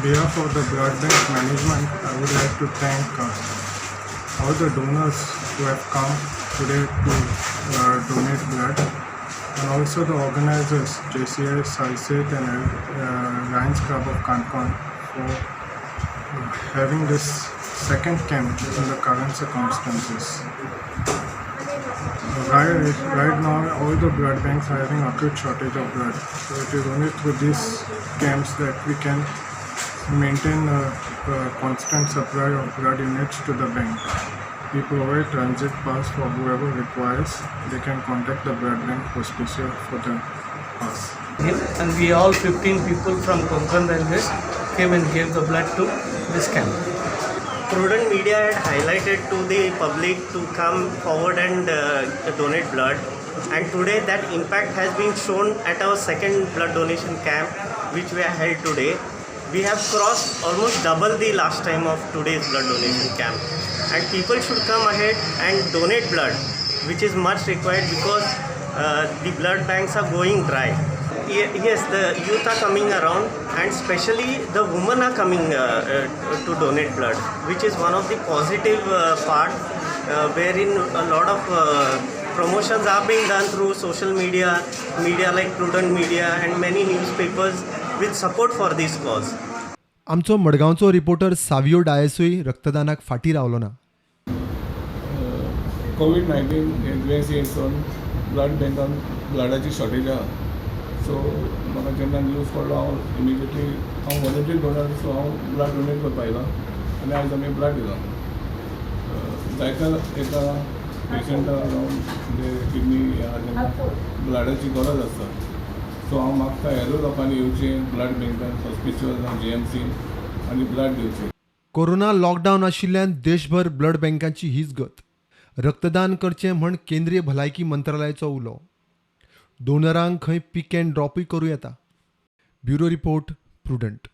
behalf of the blood bank management, I would like to thank all the donors who have come today to donate blood, and also the organizers, JCI, Salcete and Lions Club of Canacona, for having this second camp in the current circumstances. Right now, all the blood banks are having acute shortage of blood. So it is only through these camps that we can maintain a constant supply of blood units to the bank. We provide transit pass for whoever requires. They can contact the blood bank hospicio for the pass. Him and we all 15 people from Konkan Railways came and gave the blood to this camp. Prudent Media had highlighted to the public to come forward and donate blood, and today that impact has been shown at our second blood donation camp, which we have held today. We have crossed almost double the last time of today's blood donation camp, and people should come ahead and donate blood, which is much required because the blood banks are going dry. Yes, the youth are coming around, and especially the women are coming to donate blood, which is one of the positive part, wherein a lot of promotions are being done through social media, media like Prudent Media and many newspapers with support for this cause. आमचो मडगांवचो reporter Savio डायसूय रक्तदानाक फाटीं रावलो ना. Covid 19 हें दुयेंस येत सावन blood बँकान ब्लडाची shortage आहा. सो म्हाका जेन्ना न्यूज कळ्ळो, हांव इमिजिएटली, हांव वॉलंटियर डोनर, सो हांव ब्लड डोनेट करपा आयलो आनी आयज आमी ब्लड दिलां. जायत्या एका पेशंटा जावन जे किडनी आहा, तेंकां ब्लडाची गरज आसता. सो हांव मागता, हेरूय लोकांनी येवचें ब्लड बँकान, हॉस्पिटल जावं जीएमसी, आनी ब्लड दिवचें. कोरोना लॉकडावन आशिल्ल्यान देशभर ब्लड बँकांची हीच गत. रक्तदान करचें म्हण केंद्रीय भलायकी मंत्रालयाचो उलो. डोनरांक खंय पीक अँड ड्रॉपूय करूं येता. Bureau report, Prudent.